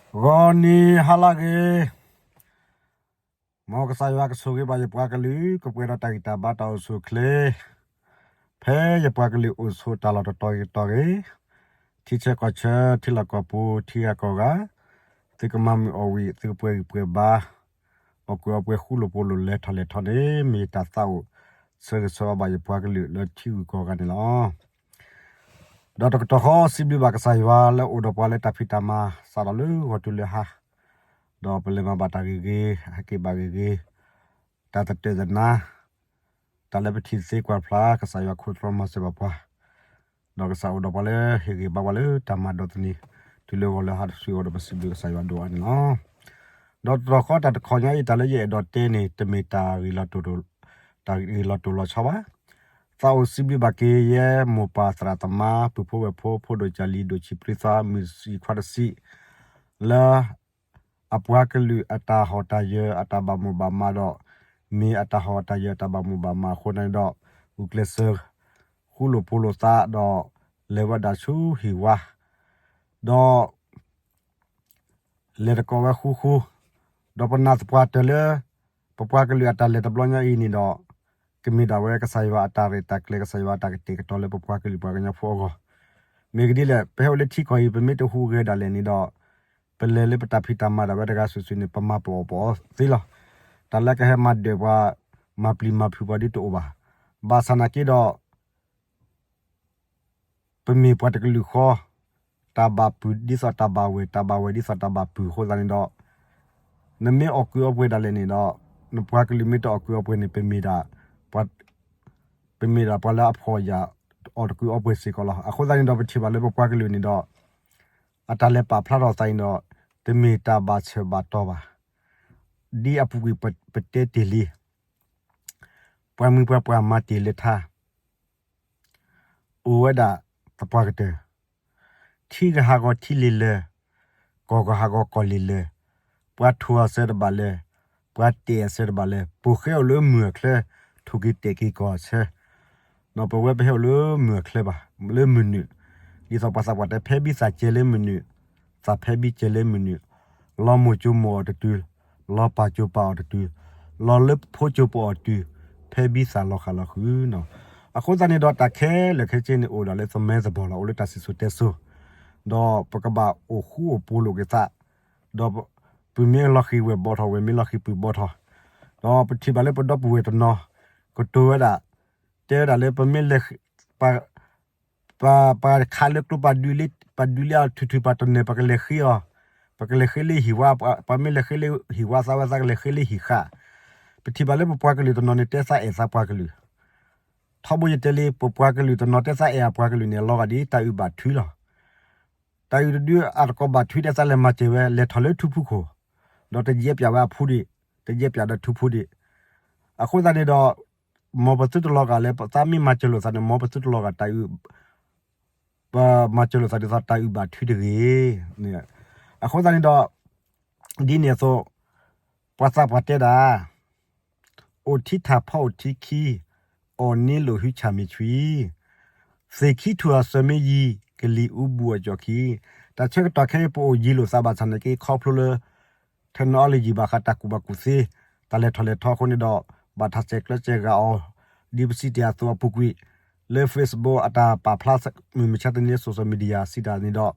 ဂီၤနံၤဟါလၢအဂ့ၤ, မ်ကစၢ်ယွၤကဆိၣ်ဂ့ၤဘၣ်ယပှၤကလုာ် ကပှဲၤဒီးတၢ်ဂံၢ်တၢ်ဘါတၢ်အိၣ်ဆူၣ်အိၣ်ချ့, ဖဲယပှၤကလုာ်အိၣ်ဆိးတၢ်လီၢ်တတီၤဂ့ၤတတီၤဂ့ၤ, ထံဆၢကီၢ်ဆၢ ထံလီၢ်ကီၢ်ပူၤ ထံဂၤကီၢ်ဂၤ, သုကမၤမုာ်အီၣ်ဝံၣ် သုကပှဲၤဂံၢ်ပှဲၤဘါ, အိၣ်ကွံာ်အီၣ်ပှဲၤဃူလိာ်ဖိးလိာ်လဲၤထီၣ်လဲၤထီန့ၣ် မ့ၢ်တၢ်သးအိၣ်ဆၢဂ့ၤဆၢဝါဘၣ်ယပှၤကလုာ်လၢထံဂုၤကီၢ်ဂၤန့ၣ်လီၤ. ဒီးတကတီၢ်ဃီ စံးဘျုးဘၣ်ကစၢ်ယွၤလၢအိၣ်ဒီးပှၤလၢတၢ်ဖံးတၢ်မၤ စးထီၣ်လၢဂီၤတုၤလၢဟါ, ဒီးပလဲၤမၤဘၣ်တၢ်ဂ့ၤဂ့ၤ ဟဲက့ၤဘၣ်ဂ့ၤဂ့ၤ, တၢ်တတၢၢ်တနါ, တၢ်လၢပထံၣ်သ့ကွၢ်ဖျါ ကစၢ်ယွၤခိၣ်သတြီမၤစၢၤဘၣ်ပှၤ, ဒီးကစၢ်အိၣ်ဒီးပှၤလၢဟ့ၣ်ဂံၢ်ဘါပှၤလၢတၢ်မၤဒီးသန့ၤ တုၤလၢဂီၤလၢဟါတစုအံၤဒီး ပစံးဘျုးကစၢ်ယွၤဒိၣ်အါန့ၣ်လီၤ. ဒီးတကတီၢ်ဃီ တၢ်တခီညါအံၤ တၢ်လၢယအဲၣ်ဒိးတဲန့ၣ် တမ့ၢ်တၢ်ဂ့ၢ်လီၤတိၢ်လီၤဆီဘၣ်. သးအိၣ်စံးဘျုးဘၣ်က့ၤ ယဲမိၢ်ပၢ်သရၣ်သမါ ပုၢ်ဖိဝဲၢ်ဖိ ဖိဒိၣ်ကၢ်လံၤ ဒိၣ်ဆံးပြံသး မုၢ်ဆံးခွါတဆံး လၢ အပှၤကလုာ်အတၢ်ဟီၣ်တၢ်ယၢၤ အတၢ်ဘၣ်မိၣ်ဘၣ်မးဒီး မ့ၢ်အတၢ်ဟီၣ်တၢ်ယၢၤ အတၢ်ဘၣ်မိၣ်ဘၣ်မးအဃိသတးန့ၣ်ဒီး ဂုာ်ကျဲးစၢး ဃူလိာ်ဖိးလိာ်သးဒီး လဲၤဝဲဒၣ်ဆူဟံၣ်ဝါ ဒီး လဲၤတကိးဝဲဃူဃူ, ဒီးပနာ်သပှၢ်တၢၢ်လၢ ပပှၤကလုာ်အတၢ်လဲၤတဘျီညါအံၤန့ၣ်ဒီး ကမ့ၢ်ဒၣ်ဝဲကစၢ်ယွၤအတၢ်ရဲၣ်တၢ်ကျဲၤ ကစၢ်ယွၤအတၢ်ကတဲာ်ကတီၤလၢပပှၤကလုာ်ပှၤကညီဖိအဂီၢ်, မ့ၢ်ကဒ်လဲၣ် ပဟဲအိၣ်လၢထံကီၢ်အံၤ ပမ့ၢ်တဟူးဂဲၤဒၣ်လဲာ်န့ၣ်ဒီး ပလဲၤလၢပတၢ်ဖံးတၢ်မၤဒၣ်ဝဲတဂၤစုာ်စုာ်န့ၣ် ပမၤပအီၣ်ပအီသ့လီၤ. တၢ်လၢကဟဲမၤဒၢးပှၤ မၤပျံၤမၤဖုးပှၤဒ်တအိၣ်ဘၣ်. ဘၣ်ဆၣ်နာ်က့ဒီး ပမ့ၢ်ပှၤတကလုာ်ဃီ, တၢ်ဘၣ်ပုၢ်ဒ်သိးတၢ်ဘၣ်ဝဲၢ်, တၢ်ဘၣ်ဝဲၢ်ဒ်သိးတၢ်ဘၣ်ပုၢ်အဃိသတးန့ၣ်ဒီး နမ့ၢ်အီၣ်ကုးအီပှဲၤဒၣ်လဲာ်န့ၣ်ဒီး နပှၤကလုာ်မ့ၢ်တအီၣ်ကုးအီပှဲၤန့ၣ် ပမ့ၢ်ဒၣ် ပမ့ၢ်ဒၣ်ပှၤလၢအဖှီၣ်ယာ် အီၣ်တကုးအီပှဲၤစ့ၢ်ကီးလီၤ. အဃိသတးန့ၣ်ဒီး ပထံၣ်ဘၣ်လၢပပှၤကလုာ်န့ၣ်ဒီး အတၢ်လဲၤပာ်ဖျါထီၣ်သးအံၤဒီး တမ့ၢ်တၢ်ဘၣ်ဆၢဘၣ်တီၢ်ဘၣ်. ဒ်အပူၤကွံာ်ပတဲတ့ၢ်လံ, ပှၤမုၢ်ပှၤပှၢ်မၤတ့ၢ်လၢထါ အိၣ်ဝဲဒၣ်သပှၢ်ကတၢၢ်, ထံကဟးဂီၤထံလ့ၤလၢာ်, ကီၢ်ကဟးဂီၤကီၢ်လ့ၤလၢာ်, ပှၤထိၣ်အဆၢတဘၣ်လၢၤ, ပှၤတဲာ်အဆၢတဘၣ်လၢၤ, ပှၤဟဲအိၣ်လၢမုၢ်အချၢ ထိၣ်က့ၤတဲာ်က့ၤကီၢ်အဆၢ, ပဝဲပဟဲအိၣ်လၢမုၢ်အချၢဘၣ်, လၢမုၢ်နုာ်, ဒ်သိးပှၤသးပှၢ်တဲ ဖဲဘံသးစဲၤလၢမုၢ်နုာ်, သးဖဲဘံစဲၤလၢမုၢ်နုာ်, လီၤမိၢ်ကၠိမိၢ်အီၤတတုၤ, လီၤပၢ်ကၠိပၢ်အီၤတတုၤ, လီၤလၢဖိကၠိဖိအီၤတတုၤ, ဖဲဘံသးလီၤဃာ်လီၤဃုာ်နီၤ. အဃိသတးန့ၣ်ဒီး တၢ်ခဲလၢာ်ခဲဆ့န့ၣ် အိၣ်ဒၣ်လၢသမဲသဘီၣ်လီၤ, အိၣ်လၢတၢ်စံၣ်စိၤတဲစိၤ, ဒီးပကဘၣ်အိၣ်ဃူအိၣ်ဖိးလိာ်က့ၤသး, ဒီးပုၢ်မ့ၢ်လီၤဃံၤဝဲၢ်ဘီထီၣ်, ဝဲၢ်မ့ၢ်လီၤဃံၤပုၢ်ဘီထီၣ်, ဒီးပထံၣ်ဘၣ်လၢပဒီပုၢ်ဝဲၢ်တနီၤ ကတိၤဝဲဒၣ်, တဲဝဲဒၣ်လၢပမ့ၢ်လဲၤ ပ ပ ပခးလၢကျိပာ်ဒုလၢ ပာ်ဒုလၢအီၤထုးထုး ပာ်တနၢၤ ပကလဲၤဃ့အီၤ, ပကလဲၤဃ့လၢဟံၣ်ဝါ, ပှၤမ့ၢ်လဲၤဃ့လၢဟံၣ်ဝါသးဝဲသးကလဲၤဃ့လၢဟံၣ်ဃာ်, ပထံၣ်ဘၣ်လၢပပှၤကလုာ်တနီၤန့ၣ် တဲသးအဲၣ်သးပှၤကလုာ်, ထီဘိယတဲလံ ပပှၤကလုာ်တနီၤတဲသးအဲၣ်အပှၤကလုာ်န့ၣ် အလီၤဂာ်ဒ်တၢ်အုၣ်ဘၣ်ထွံလီၤ. တၢ်အုၣ်တဒုအတကိးဘၣ်ထွံ တဲသးလဲၤမၤစၢၤဝဲ လဲၤထီၣ်လၢထူဖူခိၣ်, ဒီးတယဲၢ်ပၠးဝဲအဖူဒံး, တယဲၢ်ပၠးဒီးထူဖူဒံး, အဃိသတးန့ၣ်ဒီး မ်ပသုတလီၤဂာ်လၢ ပသးမ့ၢ်မၤစၢၤလိာ်သးန့ၣ် မ်ပသုတလီၤဂာ်တၢ်အုၣ်, ပမၤစၢၤလိာ်သးဒ်သိးတၢ်အုၣ်ဘၣ်ထွံတဂ့ၤ. အဃိသတးန့ၣ်ဒီး ဒ်န့ၣ်အသိး ပှၤသးပှၢ်တဲဒၣ် အိၣ်ထံထၣ်ဖီအိၣ်ထံခံ, အီၣ်န့ၢ်လိာ်ဟုဆၣ်မ့ၢ်ဆွံ, သ့ၣ်ခံထူၣ်အစၢၤမ့ၢ်ယံၤ, ကလံၤအူဘူးအကၠီၣ်ခံ, တၢ်ဆၢကတီၢ်ခဲအံၤ ပအိၣ်ယံၤလိာ်သးဘၣ်ဆၣ်နာ်က့ ခီဖျိလၢ technology ဘၣ်ဃးတၢ်ကူၣ်ဘၣ်ကူၣ်သ့, တၢ်လဲၤထီၣ်လဲၤထီအဃိန့ၣ်ဒီး ဘၣ်ထၢ်စဲးကျၢစဲးဂၤအီၤ, ဒ်ပစံးတ့ၢ်အသိးအပူၤကွံာ်, လၢ Facebook အတၢ်ပာ်ဖျါမုၢ်မဆါတနံၤလၢ social media စံးတၢ်န့ၣ်ဒီး,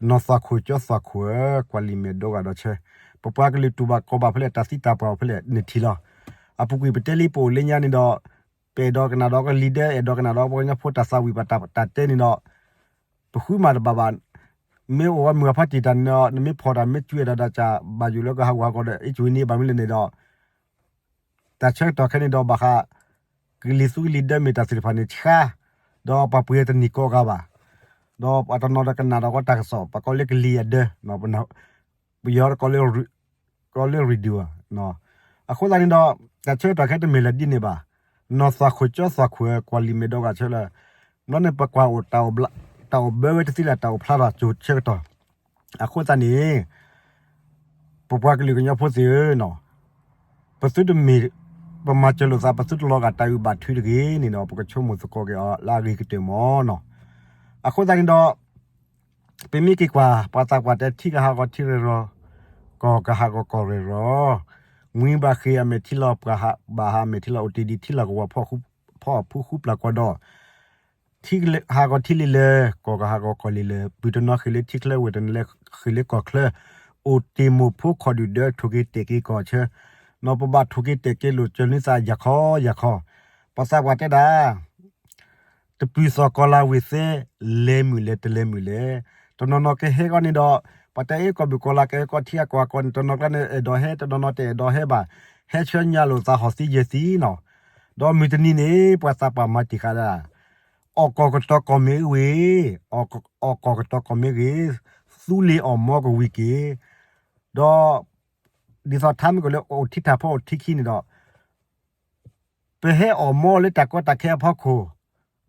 နီၢ်သွၣ်ခိၣ်ကၠီသွၣ်ခိၣ်ဧၢ, ကွၢ်လံာ်မဲာ်ဒိဂၤဒီးဆၢ, ပပှၤကလုာ်တူၢ်ဘၣ်ကီၢ်ဘၣ်ဖဲလဲၣ် တၢ်သံတၢ်ပှၢ်အိၣ်ဖဲလဲၣ် နထံၣ်လီၤ. အပူၤကွံာ်ပတဲလံပအိၣ်လၢညါန့ၣ်ဒီး ပအဲၣ်ဒိးကနၣ်ဒီးကလံၤဒၢ အဲၣ်ဒိးကနၣ်ဒီးပှၤကညီဖိတၢ်သးဝံၣ်ဘၣ်တၢ်တဲန့ၣ်ဒီး ပဃုမၤတဘၣ်ဘၣ်. မ့ၢ်အိၣ်ဝဲမုၢ်အဖါတံၢ်တၢ်န့ၣ်ဒီး နမ့ၢ်ဖီၣ်တၢ်မ့ၢ်စူၢ်အဲၣ်တၢ်ဒီးကၢ်ဘၣ်ယိၣ်လၢကဟးဂူာ်ဟးဂီၤဒီး အ့ၣ်ကဝံၤန့ၢ်ဘၣ်မ့ၢ်လဲၣ်န့ၣ်ဒီး တၢ်ဆၢကတီၢ်ခဲန့ၣ်ဒီးဘၣ်ဃး ကလံၤသူကလံၤဒၢမ့ၢ်တၢ်သ့ၣ်တဖၣ်န့ၣ်ဆါ, ဒီးပှၤပှ့ၤတနံၤကိးဂၤဘၣ်, ဒီးပှၤတနီၤဒီးကနၣ်ဒီးကီတၢ်ကစီၣ် ပကိးလၢကလံၤအဒၢ, ပယီၤကိးလၢ radio အဃိသတးန့ၣ်ဒီး တၢ်ဆၢကတီၢ်ခဲတမ့ၢ်လၢဒ်န့ၣ်ဘၣ်. နီၢ်သွၣ်ခိၣ်ကၠီသွၣ်ခိၣ်ဧၢ ကွၢ်လံာ်မဲာ်ဒိဂၤဆၢလၢ ဘျီန့ၣ်ပကွၢ်အိၣ်တၢ်အိၣ်ဘၢဝဲတသ့လၢတၢ်အိၣ်ဖျါထီၣ်ကၠိဆၢကတီၢ်, အဃိသတးန့ၣ် ပပှၤကလုာ်ကညီဖိသ့ၣ်ဧၢ, ပသုတမ့ၢ် ပမၤစၢၤလိာ်သး ပသုတလီၤဂာ်တၢ်အုၣ်ဘၣ်ထွံတဂ့ၤန့ၣ်ဒီး ပကဆိကမိၣ်သကိးက့ၤအီၤလၢအဂ့ၤကတၢၢ်မးနီၤ. အဃိသတးန့ၣ်ဒီး ပမ့ၢ်က့ၤကွၢ် ပှၤသးပှၢ်တဲထံကဟးဂီၤထံရဲၣ်ရီၤ, ကီၢ်ကဟးဂီၤကီၢ်ရဲၣ်ရီၤ, ဝံဘၣ်ဃ့အမဲာ်ထံလီၤ ပှၤဘၣ်ဟးအမဲာ်ထံလီၤ အိၣ်တ့ၢ်ဒံးထံလီၤကဝီၤ ဖီၣ်ဖူဃူပျၢ်ကွီၤဒီး ထံဟးဂီၤထံလံလၢ ကီၢ်ကဟးဂီၤကီၢ်လံလၢ ပုၢ်တနီၤဃ့ၢ်လၢထံချၢ ဝဲၢ်တနီၤလဲၤဃ့ၢ်လၢကီၢ်ချၢ, အိၣ်တ့ၢ်မိၢ်ဖိခီၣ်ဒုၣ်ဒၢ ထိၣ်က့ၤတဲာ်က့ၤကီၢ်ဆၢ, နီၢ်ပဘၣ်ထိၣ်က့ၤတဲာ်က့ၤလိာ် ကၢၤနွံသးယၤခီယၤခီ, ပှၤသးပှၢ်တဲဒၣ် တပုၢ်သီၣ်ကီၤလၤဝံၤသ့, လဲၤမုာ်လဲၤတလဲၤမုာ်လဲၤ, တနီၤနီၤကဟဲကီးန့ၣ်ဒီး ပှၤတဲအ့ၣ်ကီၢ်ဘုၣ်ကီၤလၤ ကဟဲကီးထံအကီၢ်အကီၢ်န့ၣ် တနီၤကျါန့ၣ် အဲၣ်ဒိးဟဲ တနီၤနီၤတအဲၣ်ဒိးဟဲဘၣ်, ဟဲဆှၢညါလိာ်သးဟီၣ်သံယဲၢ်သံနီၤ, ဒီးမုၢ်တနံၤန့ၣ် ပှၤသးပှၢ်မၤတံာ်ဃာ်ဒၣ် အီၣ်ကီၢ်ကတီၤကီၢ်မ့ၢ်ဂ့ၤ, အီၣ်ကီၢ်ကတီၤကီၢ်မ့ၢ်ဂ့ၤ, သူလ့ၤအီၣ်မီကဝံၤက့ၤ, ဒီး ဒ်သိးထါမ့ၢ်ကီးလၢအိၣ်ထံထးဖီအိၣ်ထံခံန့ၣ်ဒီး ပဟဲအီၣ်မီလၢတၢ်ကီတၢ်ခဲအဖီခိၣ်,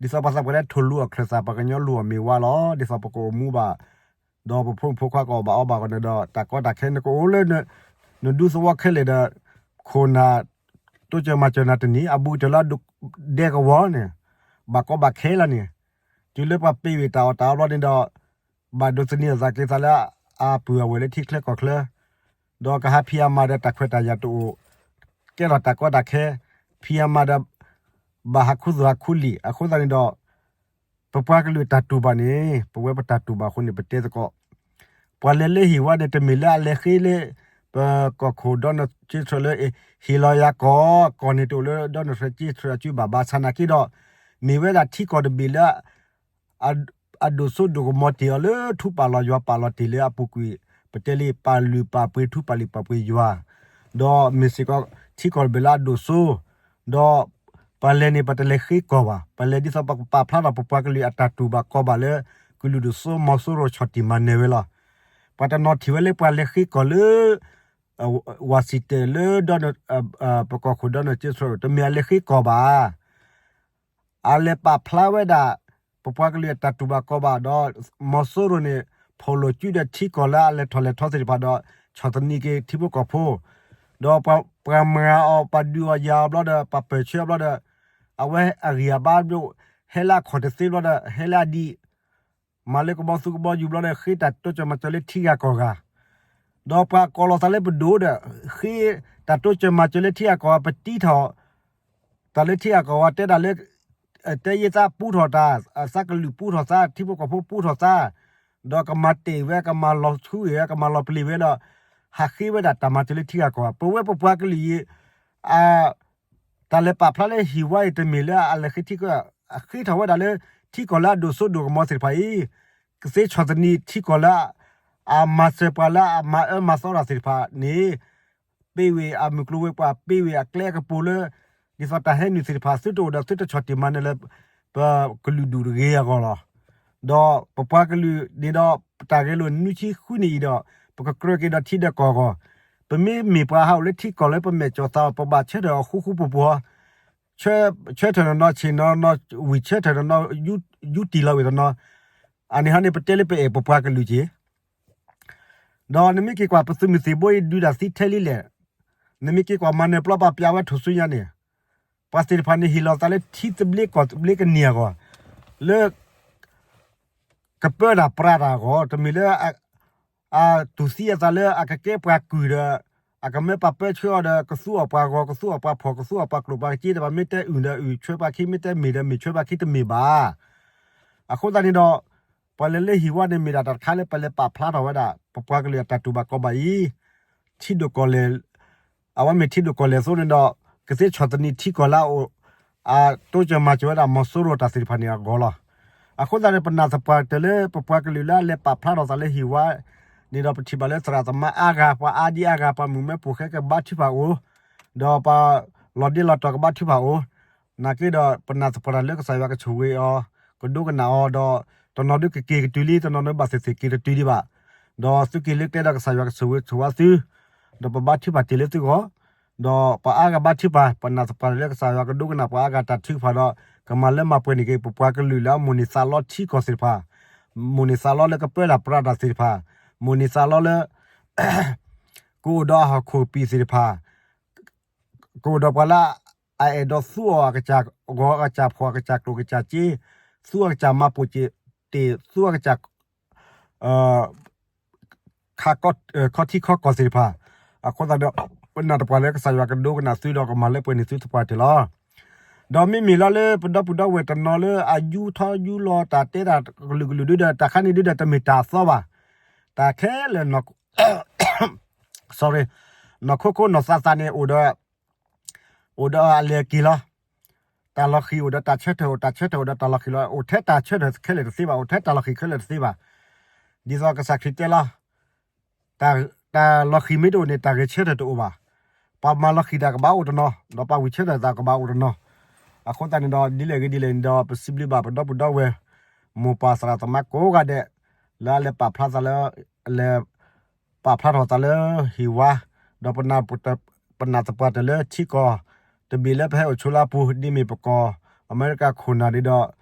ဒ်သိးပှၤသးပှၢ်လၢထိၣ်လူၤအီၣ်ချၢၣ်သး ပှၤကညီလူၤအီၣ်မ့ၤဝါလီၤ. ဒ်သိးပကအိၣ်မူဘၣ်, ဒီးပဖိမုၣ်ဖိခွါကအီၣ်ဘၣ်အီဘၣ်ဂီၢ်န့ၣ်ဒီး တၢ်ကီတၢ်ခဲနကအိၣ်လၢ နဒူသဝီခဲလၢာ်ဒီး ခိၣ်နၢ် တိစၢၤမၤစၢၤနၤတနံၤ အဘူးကတၢၢ်လၢဒဲကဝီၤန့ၣ် ဘၣ်ကီဘၣ်ခဲလီၤန့ၣ်, တုၤလၢပှၤပ့ၤဝံၤတၢ်အီၣ်တၢ်အီဘျီန့ၣ်ဒီး ဘၣ်ဒိးသန့ၤအသးက့ၤသးလၢအပုၢ်အဝဲၢ်လၢထံချၢကီၢ်ချၢ ဒီးကဟးဖံးအမၤဒီးတၢ်ခွဲးတၢ်ယာ်တအိၣ်, ကဲထီၣ်တၢ်ကီတၢ်ခဲ, ဖံးအမၤဒီး ဘၣ်ဟးခူသူၣ်ဟးခူလံာ် အဃိသတးန့ၣ်ဒီး ပပှၤကလုာ်တၢ်တူၢ်ဘၣ်န့ၣ် ပဝဲပတၢ်တူၢ်ဘၣ်အဃိန့ၣ် ပတဲသကိး, ပှၤလဲၤလၢဟံၣ်ဝါန့ၣ် တမ့ၢ်လၢအလဲၤဃ့လၢ ပကီၢ်ခိၣ်ဒီနၢၣ်စ့ဆှၢလၢ ဟ့ၣ်လီၤယၤကီၢ်, ကီၢ်န့ၣ်တအိၣ်လၢဒီနၢၣ်စ့ဆှၢအစုဘၣ် ဘၣ်ဆၣ်နာ်က့ဒီး မ့ၢ်ဝဲဒၣ်ထံကီၢ်တဘ့ၣ်လၢ အဒိၣ်စိဒိၣ်ကမီၤတ့ၢ်အီၤလၢထူပာ်လီၤယွၤပာ်လီၤတ့ၢ်လၢအပူၤကွံာ်, ပတဲလံ ပာ်လုၢ်ပာ်ပှ့ၤထူပာ်လုၢ်ပာ်ပှ့ၤယွၤ, ဒီးမ့ၢ်စ့ၢ်ကီးထံကီၢ်တဘ့ၣ်လၢအဒိၣ်စိ, ဒီးပှၤလဲၤန့ၣ် ပတလဲၤဃ့ကီၢ်ဘၣ်, ပလဲၤဒ်သိးပကပာ်ဖျါထီၣ်ပပှၤကလုာ်အတၢ်တူၢ်ဘၣ်ကီဘၣ်လၢ ကလုာ်ဒိၣ်စိမီၤစိရိၤဆီၣ်တံၢ်မၤနၢၤဝဲလီၤ. ပှၤတနီၤထံၣ်ဝဲလၢပှၤလဲၤဃ့ကီၢ်လၢ ဝၣ်စံၣ်တဲၣ်လၢ ပကီၢ်ခိၣ်ဒီနၢၣ်စ့ဆှၢ တမ့ၢ်အလဲၤဃ့ကီၢ်ဘၣ် အလဲၤပာ်ဖျါဝဲဒၣ် ပပှၤကလုာ်အတၢ်တူၢ်ဘၣ်ကီဘၣ်ဒီး မီၤစိရိၤန့ၣ် ဖီၣ်လိာ်စုဒီးထံကီၢ်လၢအလဲၤထီၣ်လဲၤထီသ့ၣ်တဖၣ်ဒီး ဆီၣ်သနံးက့ၤထံဖိကီၢ်ဖိ, ဒီးပှၤမၤအီၤ ပှၤဒုးအီၤယၤအီၤဘျီဒီး ပှၤပၢၢ်ဆၢအီၤဘျီဒီး အဝဲအဂံၢ်အဘါဒိၣ် ဟဲလၢအခီၣ်တသ့ဘျီဒီး ဟဲလၢအဒံး မၤလၢကဘီသူကဘီယူၤဘျီဒီး ဃ့တၢ်တိစၢၤမၤစၢၤလၢထံဂၤကီၢ်ဂၤ, ဒီးပှၤကိးလီၤသးလၢပဒိၣ်ဒီး ဃ့တၢ်တိစၢၤမၤစၢၤလၢထံဂၤကီၢ်ဂၤ ပတံထီၣ် တၢ်လၢထံဂၤကီၢ်ဂၤတဲဒၣ်လၢ တဲယ့သးပူထီၣ်တၢ် သးကလုာ်ပူထီၣ်သး ထံဖိကီၢ်ဖိပူထီၣ်သး, ဒီးကမၤတ့ၢ်ဝဲ ကမၤလီၤဆူၣ်ဝဲ ကမၤလီၤပျံၤဝဲဒီး ဟးဃ့ဝဲဒၣ်တၢ်မၤစၢၤလၢထံဂၤကီၢ်ဂၤ ပဝဲပပှၤကလုာ်အံၤ တၢ်လဲၤပာ်ဖျါလၢဟံၣ်ဝါအံၤတမ့ၢ်လၢအလဲၤဃ့ထံကီၢ် အဃ့ထီၣ်ဝဲဒၣ်လၢ ထံကီၢ်လၢအဒိၣ်စိဒိၣ်ကမီၤသ့ၣ်တဖၣ်အံၤ, ကသ့ဆီၣ်သနံးထံကီၢ်လၢ အမၤစၢၤပှၤလၢအမၤအၢမၤသီတၢ်သ့ၣ်တဖၣ်န့ၣ်, ပ့ဝ့ၢ်အမုၢ်ကျိၤဝဲၤကွာ် ပ့ဝ့ၢ်အကျဲအကပူၤလၢ ဒ်သိးတၢ်ဟဲနုာ်သ့ၣ်တဖၣ် သုတအိၣ်ဒီးသုတဆီၣ်တံၢ်မၤနၢၤလၢ ပကလုာ်ဒူၣ်တဂ့ၤအဂီၢ်လီၤ. ဒီးပပှၤကလုာ်န့ၣ်ဒီး ပတၢ်ဂဲၤလိာ်နွံဆံဃုနံၣ်အံၤဒီး ပကကြၢးက့ၤဒီးထံဒီးကီၢ်အဂီၢ်, ပမ့မ့ၢ်ပှၤဟးအိၣ်လၢထံကီၢ်လၢပမဲာ်ကၠီၣ်သးအီၤ ပဘၣ်ဆၢထၢၣ်အီၤဃူဃူဖိးဖိး ဆၢထၢၣ်နီၢ်နီၢ် ဆ့ၣ်နီၢ်နီၢ် ဝံၣ်ဆၢထၢၣ်နီၢ်နီၢ် ယူတံၢ်လီၤဝံၣ်နီၢ်နီၢ်, အန့ၣ်ဟီန့ၣ် ပတဲလၢပအဲၣ်ပပှၤကလုာ်က့ၤ ဒီးနမ့ၢ်က့ၤကွၢ်ပသုးမုၢ်သံၣ်ဘိအံၤဒုးတၢ်သံထဲလံလဲၣ်, နမ့ၢ်က့ၤကွၢ်မၤနၢၤပျီပာ်ပျါဝဲထိၣ်စုညါန့ၣ်, ပှၤသ့ၣ်တဖၣ်န့ၣ်ဟ့ၣ်လီၤသးလၢထံသဘျ့ကီၢ်သဘျ့ကန့ၢ်အဂီၢ်, လၢ ကပၢတၢ်ပြးတၢ်အဂီၢ်, တမ့ၢ်လၢ အတူၢ်သံအသးလၢအကကဲပှၤကုၢ်ဒီး အကမၢပှၤပၢဆှၢအီၤဒီး ကသူအီၣ်ပှၤဂီၤ ကသူအီၣ်ပှၤဖှီၣ် ကသူအီၣ်ပှၤကျိာ်ပှၤစ့ဒီး ပှၤမ့ၢ်တဲအုၣ်ဒီးအုၣ် ဆှၢပှၤခံ မ့ၢ်တဲမ့ၢ်ဒီးမ့ၢ်ဆှၢပှၤခံတမ့ၢ်ဘၣ်. အဃိသတးန့ၣ်ဒီး ပှၤလဲၤလၢဟံၣ်ဝါန့ၣ် မ့ၢ်ဒၣ်တၢ်တခါလၢပလဲၤပာ်ဖျါထီၣ်ဝဲဒၣ် ပပှၤကလုာ်အတၢ်တူၢ်ဘၣ်ကီဘၣ်အံၤ ထံဒိၣ်ကီၢ်လဲၢ် အဝဲမ့ၢ်ထံဒိၣ်ကီၢ်လဲၢ်အသိးန့ၣ်ဒီး ကသ့ဆီၣ်သနံးထံကီၢ်လၢအအိၣ် အတိစၢၤမၤစၢၤဝဲဒၣ်မီၤစိရိၤတၢ်သ့ၣ်တဖၣ်န့ၣ်အဂီၢ်လီၤ. အဃိသတးန့ၣ် ပနာ်သပှၢ်တၢၢ်လၢပပှၤကလုာ်လၢအလဲၤပာ်ဖျါထီၣ်သးလၢဟံၣ်ဝါန့ၣ်ဒီး ပထံၣ်ဘၣ်လၢသရၣ်သမါအါဂၤ ပှၤအါဒံအါဂၤ ပှၤမုၣ်မဲဖိဃဲကဘါထုကဖၣ်အိၣ်, ဒီးပှၤလီၤဒ့လီၤတီၤကဘါထုကဖၣ်အိၣ်, နာ်က့ဒီး ပနာ်သပှၢ်တၢၢ်လၢကစၢ်ယွၤကဆိၣ်ဂ့ၤအီၤ ကဒိကနၣ်အီၤဒီး တနီၤဒုးကက့ၤကတုၤလံ တနီၤဒုးဘၣ်သ့ၣ်သ့ၣ်က့ၤတတုၤဒံးဘၣ်, ဒီးသုက့ၤလၢကျဲဒီးကစၢ်ယွၤကဆိၣ်ဂ့ၤဆိၣ်ဝါသု ဒီးပဘါထုကဖၣ်တ့ၢ်လၢသုဂီၢ်, ဒီးပှၤအါဂၤဘါထုကဖၣ် ပနာ်သပှၢ်တၢၢ်လၢကစၢ်ယွၤကဒိကနၣ်ပှၤအါဂၤတၢ်ထုကဖၣ်ဒီး ကမၤလၢမၤပှဲၤန့ၢ်က့ၤ ပပှၤကလုာ်လၢအမိၣ်န့ၢ်သးလီထံကီၢ်သ့ၣ်တဖၣ်, မိၣ်န့ၢ်သးလီလၢကပၢတၢ်ပြးတၢ်သ့ၣ်တဖၣ်, မိၣ်န့ၢ်သးလီလၢ ကအိၣ်ဒီးအဟီၣ်ခိၣ်ပံာ်သ့ၣ်တဖၣ်, ကအိၣ်ဒီးပှၤလၢအအဲၣ်ဒိးသူအီၤအကစၢ်ဂီၤ အကစၢ်ဖှီၣ် အကစၢ်ကျိာ် အကစၢ်စ့, သူအကစၢ်မၤပိာ်စ့တ့ၢ် သူအကစၢ် ခါခီထံခီကီၢ်သ့ၣ်တဖၣ်, အဃိသတးဒီး ပနာ်သပှၢ်လၢကစၢ်ယွၤကဒိကနၣ်သုဒီးကမၤလၢပှဲၤန့ၢ်သုသပှၢ်တၢၢ်လီၤ. ဒီးမ့မ့ၢ်လီၤလၢပဒီပုၢ်ဒီဝဲၢ်တနီၤလၢအယူထီယူလီၤတၢ်တဲတၢ်ကလုာ်ကလုာ်ဒုဒီး တၢ်ခါန့ၣ်ဒုဒီး တမ့ၢ်တၢ်အသီဘၣ်. တၢ်ခဲလၢာ် sorry, နီၢ်ခိခိနီၢ်သးသးန့ၣ် အိၣ်ဒီး အိၣ်ဒီးအလဲၤအက့ၤလီၤ. တၢ်လီၤဃံၤအိၣ်ဒီးတၢ်ဆၢထၢၣ် အိၣ်တၢ်ဆၢထၢၣ်အိၣ်ဒီးတၢ်လီၤဃံၤလီၤ. အိၣ်ထဲတၢ်ဆၢထၢၣ်ခဲလၢာ်တသ့ဘၣ်, အိၣ်ထဲတၢ်လီၤဃံၤခဲလၢာ်တသ့ဘၣ်. ဒ်သိးကစၢ်ခရံာ်တဲလီၤ, တၢ်လီၤဃံၤမ့ၢ်တအိၣ်န့ၣ် တၢ်ဂဲၤဆၢထၢၣ်တအိၣ်ဘၣ်. ပှၤမၤလီၤဃံၤတၢ်ကဘၣ်အိၣ်တနီၤ, ဒီးပှၤဝံၢ်ဆၢထၢၣ်တၢ်ကဘၣ်အိၣ်တနီၤ. အဃိသတးန့ၣ်ဒီး ဒ်လဲၣ်ဂ့ၤဒ်လဲၣ်န့ၣ်ဒီး ပစံးဘျုးဘၣ်ပဒီပုၢ်ဒီဝဲၢ် မိၢ်ပၢ်သရၣ်သမါကိးဂၤဒဲး လၢအလဲၤပာ်ဖျါသးလၢ အလဲၤ ပာ်ဖျါထီၣ်သးလၢဟံၣ်ဝါ, ဒီးပနာ်သပှၢ်တၢၢ်လၢထံကီၢ်တဘ့ၣ်လၢပဟဲအိၣ်ဆိးလၢအပူၤ ဒ်မ့ၢ်ပကီၢ်အမဲရကၤခိၣ်နၢ်န့ၣ်ဒီး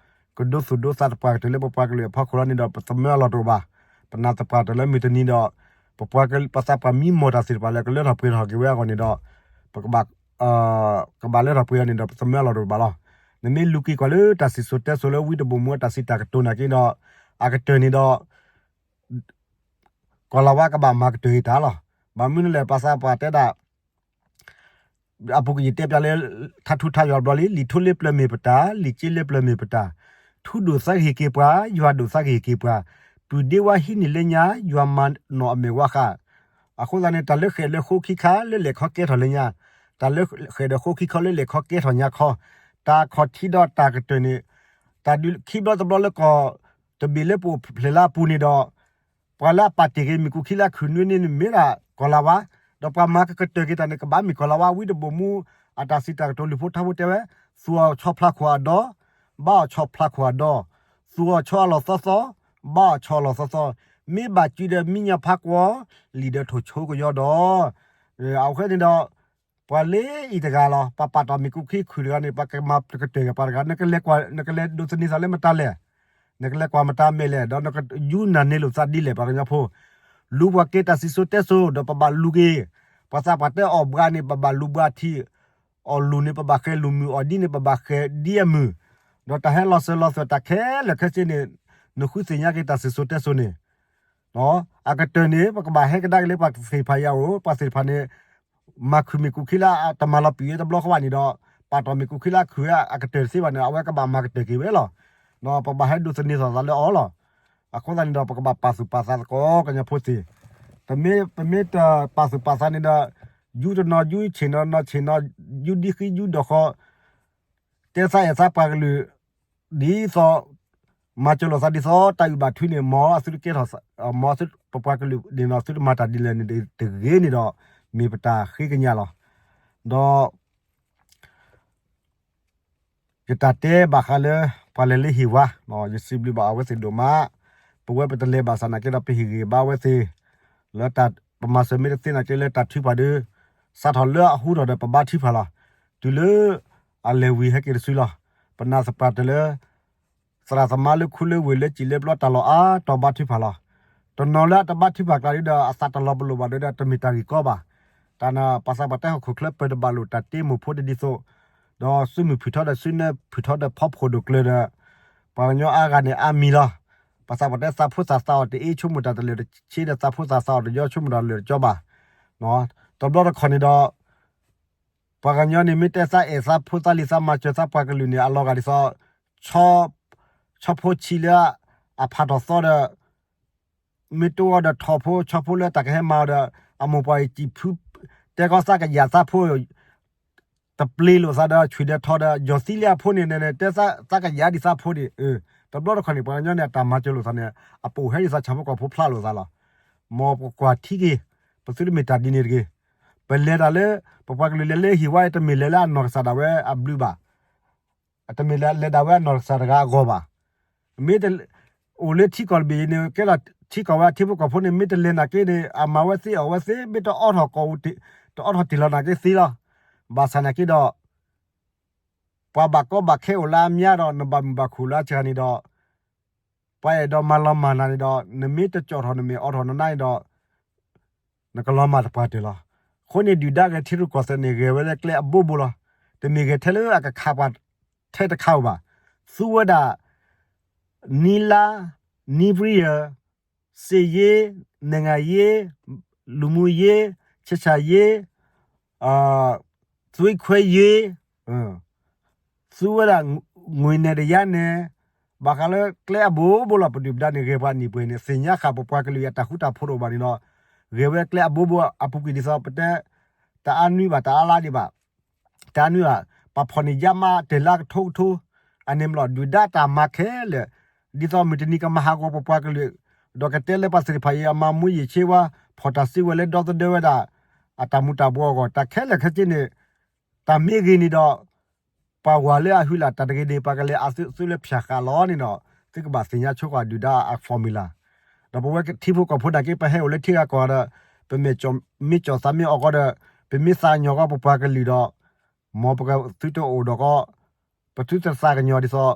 ကဒိသူၣ်ဒိသးသပှၢ်ကတၢၢ်လၢပပှၤကလုာ်အဖီခိၣ်လီၤန့ၣ်ဒီး ပသမၢအလီၢ်တအိၣ်ဘၣ်. ပနာ်သပှၢ်တၢၢ်လၢမုၢ်တနံၤဒီး ပပှၤကလုာ်ပသးပှၢ်မံမီၢ်တၢ်သ့ၣ်တဖၣ်လၢကလၢထီၣ်ပှဲၤထီၣ်က့ၤဝဲအဂီၢ်န့ၣ်ဒီး ပကဘၣ် ကဘၣ်လၢထီၣ်ပှဲၤအီၤန့ၣ်ဒီး ပသမၢအလီၢ်တအိၣ်ဘၣ်လီၤ. နမ့ၢ်လူၤက့ၤကွၢ်လၢတၢ်စံၣ်စိၤတဲစိၤလၢဝံတဘိၣ်မူအတၢ်စံးတၢ်ကတိၤနာ်က့ဒီး အကတၢၢ်န့ၣ်ဒီး ကီၢ်လၤဝါကဘၣ်မၤကတၢၢ်က့ၤတၢ်လီၤ. ဘၣ်မနုၤလဲၣ် ပှၤသးပှၢ်တဲဒၣ် အပူၤကွံာ်ယတဲပျးလၢ ထါထူထါယွၤဘျီလံ, လံာ်ထိလ့ပျၢၤမ့ၢ်ပတၢ်, လံာ်က့လ့ပျၢၤမ့ၢ်ပတၢ်, ထူဒိၣ်သးကဟ့ၣ်က့ၤပှၤ, ယွၤဒိၣ်သးကဟ့ၣ်က့ၤပှၤ, ပုၢ်ဒ့ဝါဟံးန့ၢ်လၢညါ, ယွၤမၤနီၣ်အမဲာ်ဝါဃာ်. အဃိသတးန့ၣ် တၢ်လၢဃဲၣ်လၢဃိခံခါလၢလဲၤခီကဲထီၣ်လၢညါ, တၢ်လၢဃဲၣ်ဒီးဃိခံခါလၢလဲၤခီကဲထီၣ်ညါခီ, တၢ်ခီၣ်ထံးဒီးတၢ်ကတၢၢ်န့ၣ် တၢ်ဒုးခံဘျီတဘျီလၢကီၢ်တဘ့ၣ်လၢပအိၣ်ဖျဲၣ်လၢအပူၤန့ၣ်ဒီး ပှၤလၢအပာ်တ့ၢ်က့ၤမ့ၢ်ကူၣ်ခံလၢအခုၣ်နွံန့ၣ်မ့ၢ်ဒၣ်ကီၢ်လၤဝါ, ဒီးပှၤမၤကကတၢၢ်က့ၤတၢ်န့ၣ် ကဘၣ်မ့ၢ်ကီၢ်လၤဝါ ဝံတဘိၣ်မူ အတၢ်စံးတၢ်ကတိၤ လုၢ်ဖိထါဖိတဲဝဲ, သူၣ်အီၣ်ဆီဖျးခိၣ်အဒီ, ဘါအီၣ်ဆီဖျးခိၣ်အဒီ, သူၣ်အီၣ်ဆီအလီၢ်သီသီ, ဘါအီၣ်ဆီအလီၢ်သီသီ, မ့ၢ်ဘၣ်စုဒီးမံညီဖးကွီၢ်, လံာ်ဒီးထိၣ်ဆိကယီဒီး အဝဲန့ၣ်ဒီး ပှၤလၢအံၤတဂၤလီၤ, ပှၤပာ်တ့ၢ်မ့ၢ်ကူၣ်ခံခုၣ်တဂၤန့ၣ် ပှၤကမၤကတၢၢ်က့ၤပှၤတဂၤ နကလဲၤကွၢ် နကလဲၤဒိးသန့ၤသးလၢမတၤလဲၣ်, နကလဲၤကွၢ်မတၤမဲာ်လဲၣ်, ဒီးနကယူနၢ်န့ၢ်လိာ်သးဒ်လဲၣ် ပှၤကညီဖိ, လူၤပှၤက့ၤတၢ်စံၣ်စိၤတဲစိၤ ဒီးပဘၣ်လူၤက့ၤ, ပှၤသးပှၢ်တဲအီၣ်ဘှါန့ၣ် ပဘၣ်လူၤဘှါထံ, အီၣ်လူၤန့ၣ် ပဘၣ်ဃဲၤလူၤမုၢ်, အီၣ်ဒံးန့ၣ် ပဘၣ်ဃဲၤဒံးအမုၢ်, ဒီးတၢ်ဟဲလီၤစၢၤလီၤသွဲၣ်တၢ်ခဲလၢာ်ခဲဆ့န့ၣ် နဃုသ့ၣ်ညါက့ၤတၢ်စံၣ်စိၤတဲစိၤန့ၣ် အကတၢၢ်န့ၣ် ပကဘၣ်ဟဲကဒါက့ၤလၢပှၤသ့ၣ်တဖၣ်အံၤအအိၣ်, ပှၤသ့ၣ်တဖၣ်န့ၣ် မၤခုၣ်မ့ၢ်ကူၣ်ခံလၢတမၤလီၤပံာ်ဝဲတဘျီဃီဘၣ်န့ၣ်ဒီး ပာ်တ့ၢ်မ့ၢ်ကူၣ်ခံလၢအခုၣ်ဝဲအကတၢၢ်တသ့ဘၣ်န့ၣ် အဝဲကဘၣ်မၤကတၢၢ်က့ၤဝဲလီၤ. ဒီးပဘၣ်ဟဲဒိးသန့ၤသးလၢအီၤလီၤ. အဃိသတးန့ၣ်ဒီး ပကဘၣ်ပာ်သူၣ်ပာ်သးသကိးကညီဖိသ့ၣ်, ပမ့ၢ်တပာ်သူၣ်ပာ်သးန့ၣ်ဒီး ယူတနီၤယူဆ့ၣ်နီၤနီၤဆ့ၣ်နီၤ ယူဒ်ဃံယူဒီးဃီ တဲသးအဲၣ်သးပှၤကလုာ် ဒ်သိး မၤစၢၤလိာ်သးဒ်သိး တၢ်အုၣ်ဘၣ်ထွံန့ၣ် မ်အသုတကဲထီၣ်, မ်အသုပပှၤကလုာ်န့ၣ်ဒီး သုတမၤတၢ်ဒ်လဲၣ်န့ၣ်တဂ့ၤန့ၣ်ဒီး မ့ၢ်ပတၢ်ဃ့ကညးလီၤ. ဒီး ယတၢ်တဲဘၣ်ဃးလၢ ပှၤလဲၤလၢဟံၣ်ဝါ, ယစံးဘျုးဘၣ်အဝဲသ့ၣ်ဒိၣ်မး, ပဝဲပတလဲၤဘၣ်ဆၣ်နာ်က့ဒီး ပဟ့ၣ်ဂံၢ်ဘါအဝဲသ့ၣ်, လၢတၢ်ပမၤစၢၤမ့ၢ်တသ့နာ်က့လၢတၢ်ထုကဖၣ်ဒီး စးထီၣ်လၢအဟူထီၣ်ဒီးပဘါထုကဖၣ်လီၤ. တုၤလၢ အလဲၤဝံၤဟဲက့ၤတစုလီၤ. ပနာ်သပှၢ်တၢၢ်လၢ သရၣ်သမါလၢခူလၢဝ့ၢ်လၢစံၣ်လၢဘျီတၢ်လီၢ်အါတီၤဘါထုကဖၣ်လီၤ. တနီၤလၢအတဘါထုကဖၣ်ကျါဒီး အသးတလီၤပလိာ်ဘၣ်ဒီး တမ့ၢ်တၢ်ဂ့ၢ်ကီဘၣ်. တၢ်န့ၣ် ပှၤသးပှၢ်တဲဟီၣ်ခိၣ်ချၢပၢၤတဘၣ်လိာ်တၢ်တ့မိၢ်ဖိတဒ်သိး, ဒီးစုမုၢ်ဖုၣ်ထီဒီး စုနဲၣ်ဖုၣ်ထီဒီးဖီဖိၣ်ဒိၣ်ကျၢၤဒီး ပှၤကညီအါဂၤန့ၣ်အါမံၤလီၤ. ပှၤသးပှၢ်တဲသးဖိသၣ်သးအီၣ်တအ့ ဆိကမိၣ်တၢ်တလၢာ်တဆ့ဒီး သးဖိသၣ်သးအီၣ်တယီ ဆိကမိၣ်တၢ်လၢာ်တကီဘၣ်. တဘျီတခီၣ်န့ၣ်ဒီး ပှၤကညီန့ၣ် မ့ၢ်တဲသးအဲၣ်သးဖိသးလံၤသးမၤစၢၤသးပှၤကလုာ်န့ၣ် အလီၤဂာ်ဒ်သိး ဆီဖိဆံးလၢအဖးထီၣ်သီဒီး မ့ၢ်တအိၣ်ဒီးထီၣ်ဖိဆီဖိလၢတၢ်ကဟဲမၤအီၤဒီး အမိၢ်ပှၢ်အံၤစံၣ်ဖု တဲကီသးကယၤသးဖိ တပျ့ၤလိာ်သးဒီး ဆွံၣ်ဒီးထီဒီး ယီၤသံလၢအဖိန့ၣ် တဲသးကယၤဒ်သးဖိန့ၣ်, တဘျီတခီၣ်န့ၣ် ပှၤကညီန့ၣ် အတၢ်မၤစၢၤလိာ်သးန့ၣ် အပိာ်ဟဲဒ်သိးဆၣ်ဖိကီၢ်ဖိဖျါလိာ်သးလီၤ. မ်ပကွၢ်ထံက့ၤ ပသုတမ့ၢ်တၢ်ဒ်န့ၣ်တဂ့ၤ. ပလဲၤတၢ်လၢ ပပှၤကလုာ်လဲၤလၢဟံၣ်ဝါအံၤ တမ့ၢ်လဲၤလၢအနီၢ်ကစၢ်ဒၣ်ဝဲအဘျုးဘၣ်. တမ့ၢ်လဲၤဒၣ်ဝဲအနီၢ်ကစၢ်တဂၤအဂီၢ်ဘၣ်. မ့ၢ်အိၣ်လၢထံကီၢ်တဘ့ၣ်အံၤန့ၣ် ကဲထီၣ်ထံကီၢ်ဝဲအထံဖိကီၢ်ဖိန့ၣ် မ့ၢ်တလဲၤနာ်က့န့ၣ် အမၤဝဲသ့အီၣ်ဝဲသ့ မ့ၢ်တအိးထီၣ်ကီၢ် တအိးထီၣ်တ့ၢ်လီၤနာ်က့သ့လီၤ. ဘၣ်ဆၣ်နာ်က့ဒီး ပှၤဘၣ်ကီဘၣ်ခဲအိၣ်လၢအမါဒီး နဘၣ်မုာ်ဘၣ်ခုၣ်လၢအစှၤန့ၣ်ဒီး ပှၤအဲၣ်ဒိးမၤလီၤမၢ်နၤန့ၣ်ဒီး နမ့ၢ်တကၠီၣ်ထီၣ်နမ့ၢ်အိးထီၣ်နနါန့ၣ်ဒီး နကလီၤမၢ်တပှၢ်တၢၢ်လီၤ. အဃိန့ၣ် ဒုၣ်ဒါဂဲၤထံရူၢ်ကီၢ်သဲးန့ၣ် ဂဲၤဝဲလၢကျဲအဘိဘိလီၤ. တမ့ၢ်ဂဲၤထဲလၢအကခးပှၤထဲတခါဧိၤဘၣ်. သူဝဲဒၣ် နံၤလါ နံၤပရံယၢၤ စစ်ရေး, နိုင်ငံရေး, လူမှုရေး, ဆက်ဆံရေး, သွေးခွဲရေး, သူဝဲဒၣ် ငွေနဲ့တရားနဲ့, ဘၣ်ဃးလၢကျဲအဘိဘိလီၤ. ပဒုၣ်ပဒါန့ၣ် ဂဲၤပှၤနံၣ်ပှဲၤန့ၣ် သ့ၣ်ညါဃာ်ပပှၤကလုာ်အတၢ်ဃူတၢ်ဖိးတအိၣ်ဘၣ်န့ၣ်ဒီး ဂဲၤဝဲကျဲအဘိဘိအပူၤကွံာ်ဒ်သိး ပတဲ တအါနွံဘၣ် တအါလါဒံးဘၣ် တၢ်နုာ်ဧါ, ပှၤဖီၣ်န့ၢ်ယါမး တဲာ်လါကထိကထိ, အန့ၣ်မ့ၢ်လီၤ ဒုၣ်ဒါတၢ်မၤခဲလၢာ်, ဒ်သိးမုၢ်တနံၤကမၤဟးဂီၤပပှၤကလုာ်, ဒီးကတဲလၢပှၤသ့ၣ်တဖၣ်အံၤ အမၤမူယံာ်ဆ့ဝါ, ဖီၣ်တၢ်စုဝဲလၢဒီသဒၢဝဲဒၣ် အတၢ်မူၤတၢ်ဘှီးအဂီၢ်, တၢ်ခဲလၢာ်ခဲဆ့န့ၣ်, တၢ်မ့ၢ်ဂ့ၤန့ၣ်ဒီး ပှၤဝၤလၢအဟုလၢ် တၢ်တဂ့ၤန့ၣ် ပှၤကလဲၤအသုးသုးလၢဖၠၣ်ဃာ်လီၤန့ၣ်ဒီး သုကဘၣ်သ့ၣ်ညါဆိကွၢ်ဒုၣ်ဒါအ formula ဒီးပဝဲထံဖိကီၢ်ဖိနာ်က့ ပဟဲအိၣ်လၢထံဂၤကီၢ်ဂၤဒီး ပမ့ၢ်ကၠီၣ်မ့ၢ်ကၠီၣ်သးမ့ၢ်အီၣ်ဃီဒီး ပမ့ၢ်သးကညီၤဃီပပှၤကလုာ်ဒီး မ်ပကသုတအိၣ်ဒီးဃီ, ပသုတသးကညီၤဒ်သိး တၢ်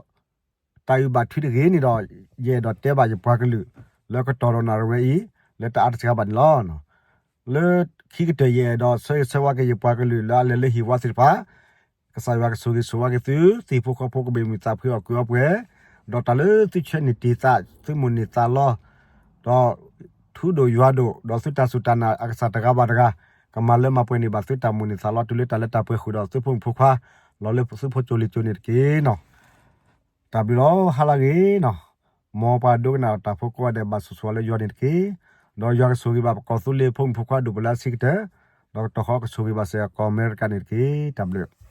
အုၣ်ဘၣ်ထွံတဂ့ၤန့ၣ်ဒီး ယအဲၣ်ဒိးတဲဘၣ်ယပှၤကလုာ် လၢကတီၢ်ဒီးနၣ်ရံၣ်ဝဲအံၤ လၢတအါတစှၤဘၣ်န့ၣ်လီၤ. လၢခံကတၢၢ်ယအဲၣ်ဒိးဆၢဂ့ၤဆၢဝါက့ၤယပှၤကလုာ်လၢအလဲၤလၢဟံၣ်ဝါသ့ၣ်တဖၣ်, ကစၢ်ယွၤကဆိၣ်ဂ့ၤဆိၣ်ဝါက့ၤသု, သ့ၣ်ဖိဃီဖိကဘၣ်မုာ်သးဖှံအီၣ်ကုးအီပှဲၤ, ဒီးတၢ်လၢသုဆၢန့ၢ်တ့ၢ်သး သုမိၣ်န့ၢ်သးလီ, ဒီးထူဒိၣ်ယွၤဒိၣ် ဒီးသုတၢ်စူၢ်တၢ်နာ်အကစၢ်တဂၤဘၣ်တဂၤ ကမၤလၢမၤပှဲၤန့ၢ်ဘၣ်သုတၢ်မိၣ်န့ၢ်သးလီ တုၤလၢတၢ်လၢတၢ်ပှဲၤဃုာ်ဒီးသုဖိမုၣ်ဖိခွါ လီၤလၢသုဖိကၠိလံၤကၠိန့ၣ်တက့ၢ်နီၤ. တၢ်ဘျုးလီၤ ဟါလၢအဂ့ၤနီၤ. မ်ပှၤဒိကနၣ်တၢ်ဖိကိးဂၤဒဲး ဘၣ်ဆိၣ်ဂ့ၤဆိၣ်ဝါလၢယွၤန့ၣ်တက့ၢ်. ဒီးယွၤကဆိၣ်ဂ့ၤဘၣ်ပကီၢ်သူလ့ၤဖိမုၣ်ဖိခွါဒိၣ်ပလၢအဆံးကတၢၢ်, ဒီးကတီၢ်ဃီကဆိၣ်ဂ့ၤဘၣ်စ့ၢ်ကီးကီၢ်အမဲရကၤန့ၣ်တက့ၢ်. တၢ်ဘျုး